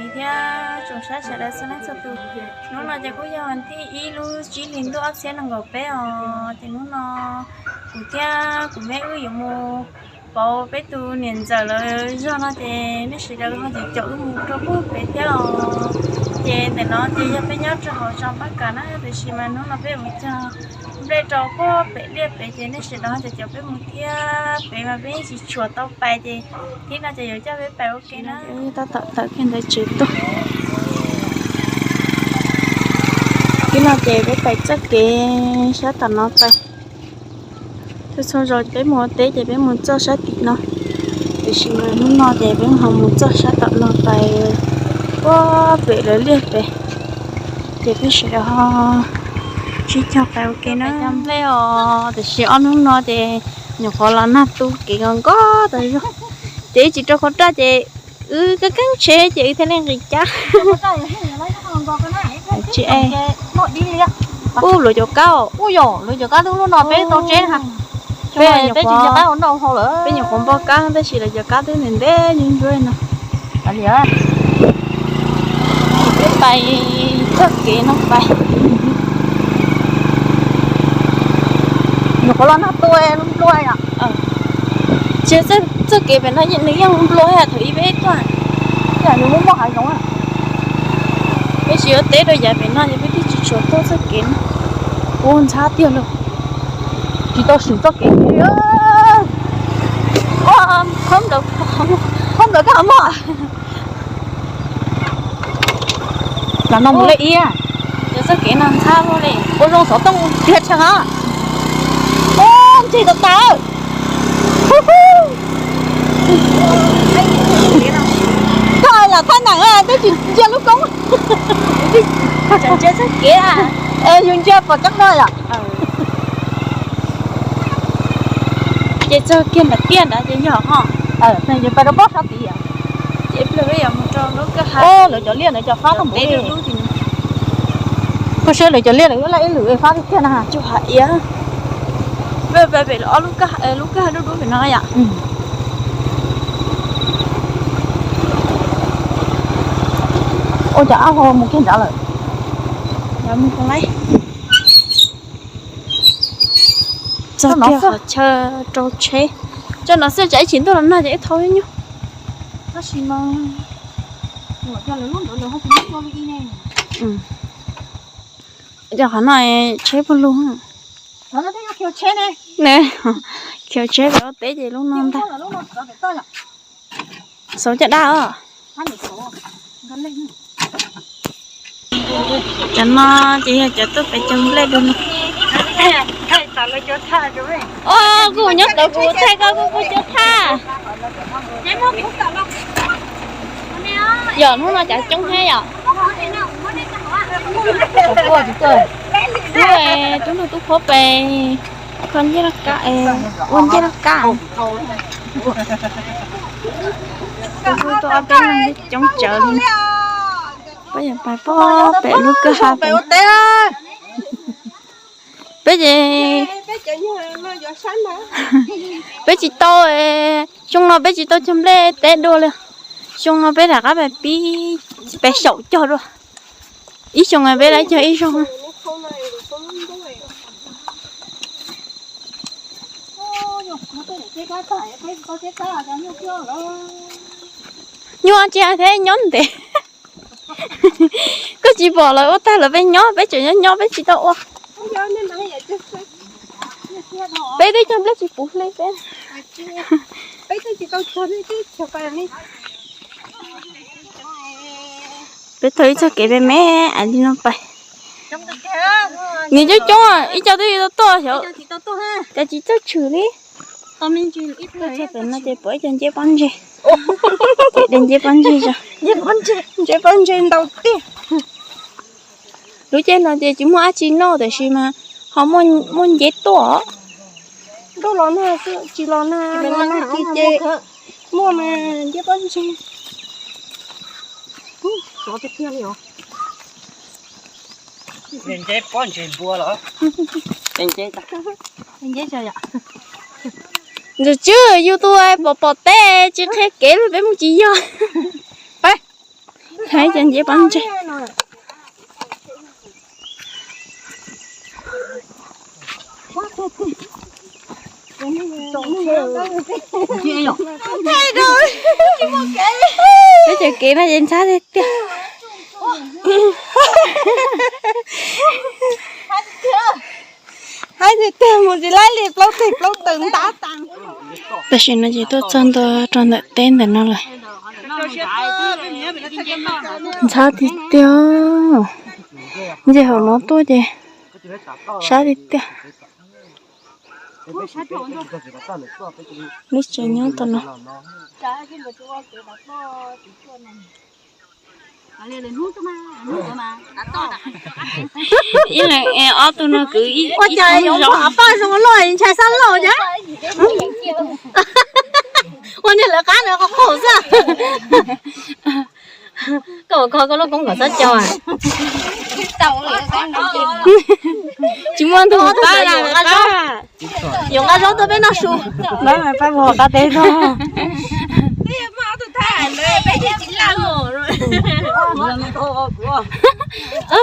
Thiab tsoom saib sawv daws txhua leej txhua tus, hnub no ces kuj yog thij ib lub tsib hlis ntuj ob txhiab nees nkaum peb os. Ces hnub no kuv thiab kuv me wb yuav mus pauv peb tus niam ntxawm lawv zog no ces nej sawv daws ho caum wb mus rau puag pem thiab os. Ces ntawm no ces yog peb nyob rau hauv zos Npab Kam na, tiam sis mas hnub no peb mus cog nplej rau puag pem liaj pem ces nej sawv daws ho caum peb mus thiab. Pem mas peb yeej tsis tshua tau pais ces thib no ces yuav coj peb pais ua ke na. Tab tom tawm kiag ntawd tsev tuaj. Thib no ces peb pais txoj kev sab tom no pais. Txhua txhua zaus peb mus ua teb ces peb mus txoj sab tim no, tiam sis mas hnub no ces peb ho mus txoj sab tom no pais puag pem lawv liaj pem. Ces peb sawv daws ho sib cog pais ua ke na. Cog nplej os, tiam sis ob hnub no ces nyuam qhuav los nag tu kev nkaus nkaus tas zog, ces wb tsis rau qhov raj ces wb keeb keeb tsheb ces wb thiaj li nqis cab. Tsis e, ub, luav cov kab, ub, yog luav cov kab twb lub no peb tau tseb ha. Peb, peb tsis nce qab ua noj hau lawm, peb nyuam qhuav npog kab tab sis luav cov kab twb ntev ntev ntsuab ntsuab no. Peb pais txoj kev no pais. Nyuam qhuav los nag tu nplua yom. Tsis, txoj kev pem no nws yeej nplua thaum ub peb tuaj, nws muaj muaj hav zoov. Peb tsis ua teb rau yav pem no ces peb twb tsis tshua tuaj txoj kev no. Ub, ntxhab tiag lauj. Tsis tau swm txoj kev. Khob ntawd, khob ntawd koj muaj. Los no mus lej iab. Yog txoj kev no ntxhab luaj li. Ua zoo xov tooj tiag tshaj na. Ub, ntseg tau tas. Koj lam thaj neem twb tsis ntsia lub koob. Tseem ntsia txoj kev, yus ntsia pom coob no yom. Ces txog kiag nram tiaj ntawd ces yog ho. Ces pais rau pob sab tid. Ces peb yuav mus rau lub kwj ha. Lawv cov liaj ntawd cov fab tau ntev. Koj saib lawv cov liaj ntawd ib lwm fab tiag tiag na. Cua ha iab. Peb pais pem lub kwj ha dub dub pem no yom. Ua cas ab ho mus kiag nrad lawm. Txog kiag qhov chaw rau tsheb. Tso no xwb tsam ib chim ntuj los nag ces ib thau nyuj. Tab sis mas, cov qhov no tsheb puag lug. Khiav tsheb pem ua teb ces lub no ntag. Xauv caj dab os. Cov no ces yog cov tuaj pem cog nplej dua no. Os, kuv nyob tod kuv thaij koj, kuv kuv cov thaj. Yog hnub no cas coob thiab yom. Tub, tub nrog tub phob pem kho ncej laj kab, ua ncej laj kab. Tub tuaj ob peb leeg coob tsawv li. Peb yuav pais pob pem lub kwj ha pem. Peb ces peb tsis tau, xyoo no peb tsis tau cog nplej teb dua li. Xyoo no peb rov qab pib pem xyaum cog dua. Ib xyoo peb lawv cog ib zaug. Nyuaj ntsia thiab nyob ntev. Koj tsis pom lawv ua tag lawm peb nyob, peb tseem nyob nyob peb tsis tau ua. Peb twb cog nplej tsis puv hli peb. Peb tau ib txoj kev me me ais li no pais. Nws coob coob, ib co twb yuav tau tuaj xyov, cas tsis txawj tshwm li. Txog pem no ces pom ib co nceb pob ntseg. Ces de nceb pob ntseg, nceb pob ntseg ntau tiag. Lub caij no ces tsis muaj dab tsi noj tiam sis mas ho muaj nceb tuaj. Ntuj los nag xwb, tsis los nag los nag ces muaj mas nceb pob ntseg. Nceb pob ntseg npua los? Ntxawm Tswb, yus tus pom pom teb tsis qhia kev li peb mus tsis yog. Hais cov nce pov ntseg. Peb cov kev no ces ntxhab tiag tiag. Haib tiag tiag, mus tsis laib li, plaub teg plaub taw ntab tas. Tam sim no ces tuaj txog ntua rau ntawm teb ntawm no lawm. Ntxhab tiag tiag. Nce hauv no tuaj ces sab tiag tiag. Lub tsev nyob tom no. Ib leeg ob tug no kwv ib, ua cas zoo poj zoo loj ntshai xab laug cas. Ua niag lawv qab ntawd qhov qaug xwb. Koj ua koj koj lub koob kom txhob cau. Tsis muaj ntug pab na. Yuav nqa zaub tuaj peb noj su. Peb mus qab teb no.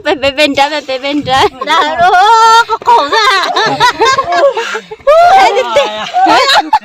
Peb peb nrad, peb peb nrad. Qaug qaug xwb.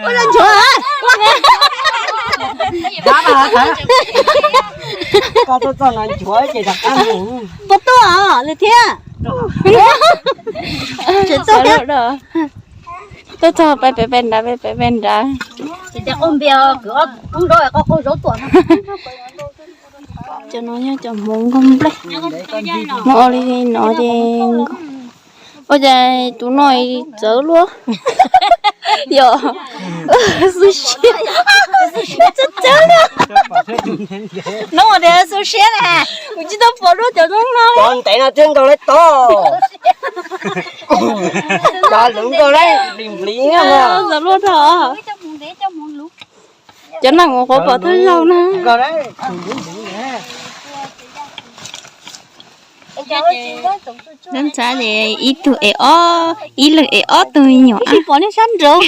Ua nchuav. Puas tuaj lwm thiab? Tuaj txog peb peb nrad, peb peb nrad. Ces qaug npias kwv ob koob zaub, qaug zaub tuaj. Cov no yog cov hmoov nkaug nplej. Muab ua li no ces ua cas tus no txawv luaj. Yog xu siab. Txawv txawv na. Hnub ua tias xu siab na. Kuv tsis tau pom dua cov zoo no. Cov ntev no thiaj nkaus li tod. Cov lwv nkaus li nplis nplis. Txawv luaj dhau. Cov neeg uas quav pom thawj zaug na. Ntxhab ntxhab ces ib tug es ob, ib leeg es ob tug me nyuam. Tsis pom nej sab nraud.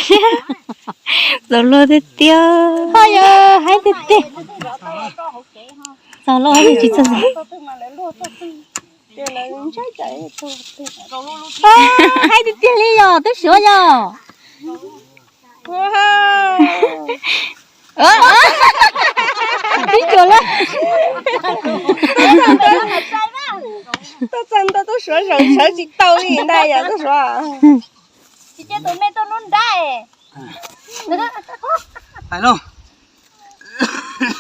Txaus luag tiag tiag. Ho yog haib tiag tiag. Txaus luag tsis txaus. Haib tiag tiag li yog twb suav yog. Ib cuag lawm. Tuaj txog ntawm tub suav zaum sawv tsis tau li ntag yog tub suav.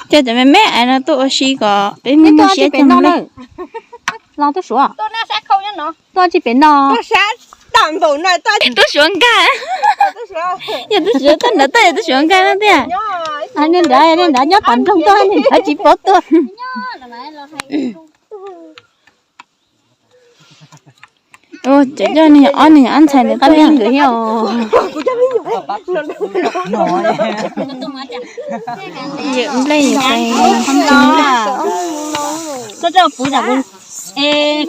Coj cov me me no tuaj ua si kom peb muaj siab coj nplej. Los tub suav. Tuaj tsis pem no. Tub suav nkag. Yog tub suav tuaj nrad tuaj yog tub suav nkag no tiag. Nej nrad, nej nrad nyob tom nroog tuaj, nej nrad tsis paub tuaj. Cov coj niag ob niag ob ntxhais ntawd qab peb nkawd thiab os. Yawm nplej yawm pes, coj puv tam es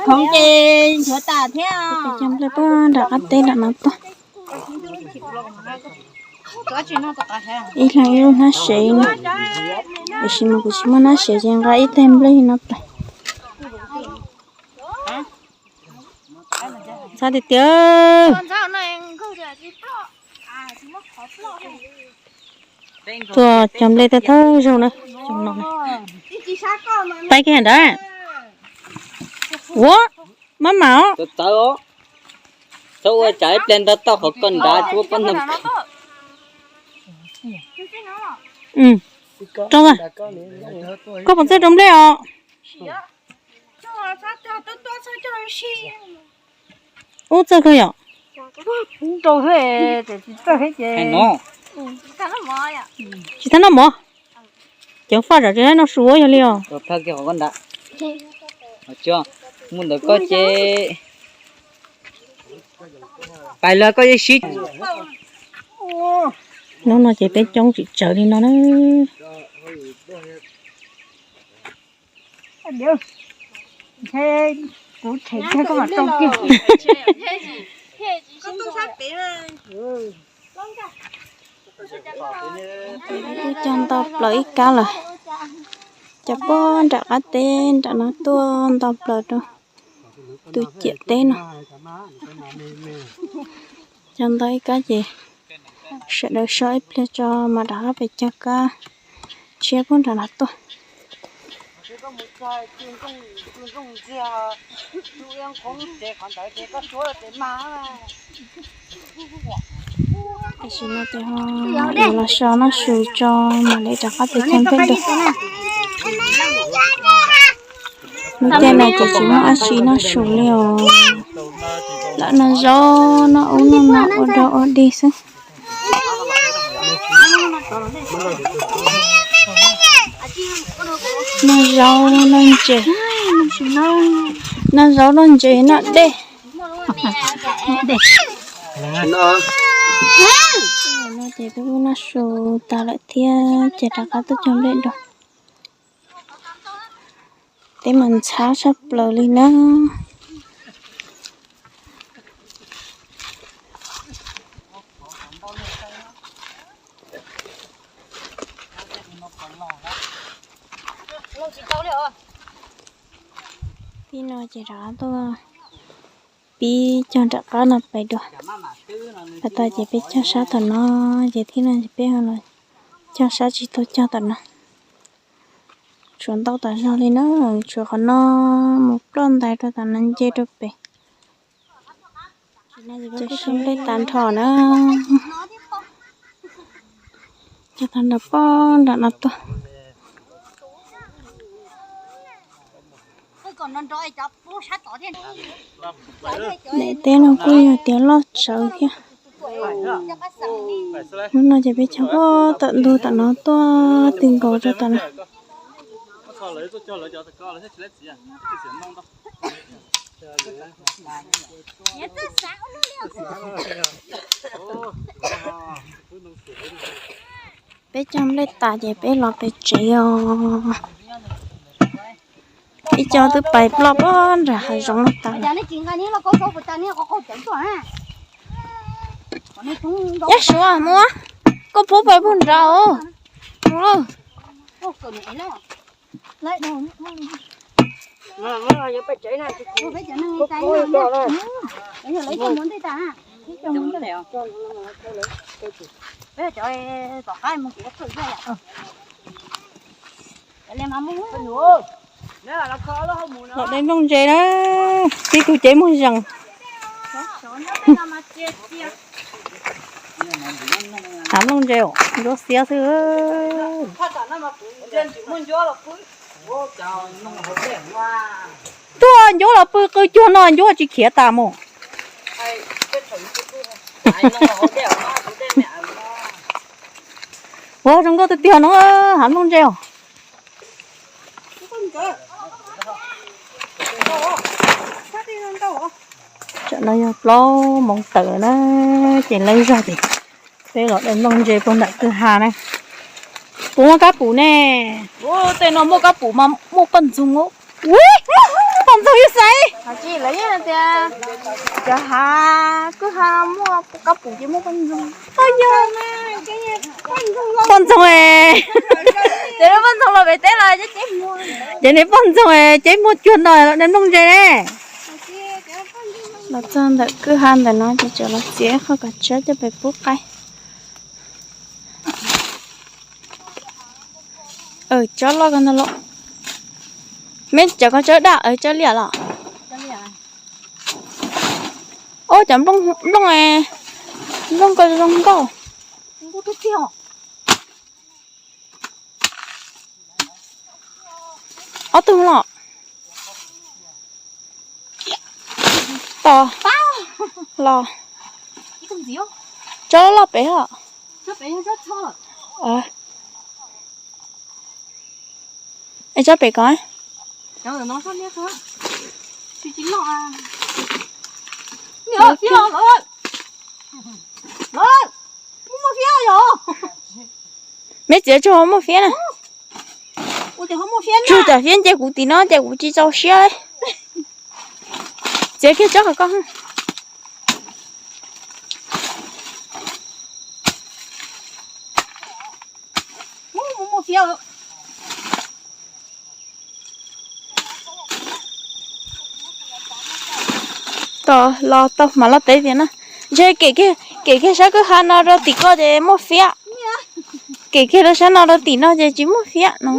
khoov ces nchuav tas thiab. Coj nplej puag nram qab teb nram no tuaj. Ib leeg ib lub hnab sev no, tiam sis mas kuv tsis muaj hnab sev ces nqa ib teg nplej no pais. Ntxhab tiag tiag. Tuaj cog nplej thawj zaug na. Pais kiag ntawd. Ua, maj mam os. Txawv, txawv ua cas ib pliag nrog tau qhov koj nrad tsis muaj pob ntoo. Rau, koj puas txawj rau nplej os? Ub, txawj kawg yom. Tsis tau noj mov. Cov faj zam tsis noj su yog li os. Mus ntawm koj ces pais los koj yeej sib. Hnub no ces peb coob tsis tsawg li no na. Ntshe kuv tshem kiag koj mam rau kiag. Twb cog ntau plaws ib kab lawm. Cov puag nram qab teb nram no tuaj nto plaws rau tus ciam teb no. Cov ntau ib kab ces sawv daws so ib pliag tso mas rov qab pem cog kab tshiab puag nram no tuaj. Tam sim no ces ho los so noj su tso mam li rov qab pem cog nplej dua. Lub caij no ces tsis muaj dab tsi noj su li os. Lawv noj zaub noj ub noj no ua dog ua dig xwb. Noj zaub noj ntses, noj zaub noj ntses noj dej. No ces twb noj su tas lawm thiab ces rov qab tuaj cog nplej dua. Teb mas ntxhab tshaj plaws li na. Tib no ces rov qab tuaj pib cog nram qab no pem dua. Pas tas ces peb cog sab tom no, ces tib no ces peb ho los cog sab tsis tau cog tom no. Tshuav ntau tas zog li na, tshuav qhov no mus ploj ntais rau tom no nce rau pem. Cog nplej tas nrho na. Cog tag nrho pog nram no tuaj. Daim teb no kuj yog tias loj tsawv thiab. Hnub no ces peb cog pog tom ntug tom no tuaj ti nkaus rau tom no. Peb cog nplej tas ces peb los pem tsev os. Ib co twb pais ploj pog nram hav zoov no tas. Yab Suav mus, koj pub pais puag nrad os. Mus lauj. Los de nplooj ntse na, tib tug cev muag zees. Hav nplooj ntse, ntsuab xiab xwb. Tuaj ncuab los pw qw cuag no ncuab tsis khiav tas mus. Ua zoo nkauj tiag tiag no, hav nplooj ntse os. Tam no yog plaub moos tawm na, ces lawv zog ces peb los de nplooj ntse puag nram kwj ha na. Puas muaj kab pum ne? Tej no muaj kab pum mas muaj poj ntxoog. Poj ntxoog yus xaiv. Cov hav kwj ha muaj kab pum ces muaj poj ntxoog. Poj ntxoog, ces poj ntxoog los pem teb los, ces nws poj ntxoog ces muaj cuag no de nplooj ntse ne. Los txog ntawm kwj ha ntawm no ces tseem los txiav qhov kav tsawb coj pem pub qaib. Tsob loj ko ntag los. Meb cov ko tsob daj, tsob liaj los. Ob cov nplooj, nplooj ko zoo nkauj. Ob tug los. Tos los. Tsob loj pem os. Es tsob pem ko. Meb txiav tsuag muaj fiab na. Tsuag cov fiab nce kuv tim no ces kuv tsis txaus siab li. Txiav kiag tsob ko. Tos los tau mam laj teb tias na. Ntshe kem kiag sab kwj ha no rau tim ko ces muaj fiab. Kem kiag rau sab no rau tim no ces tsis muaj fiab no.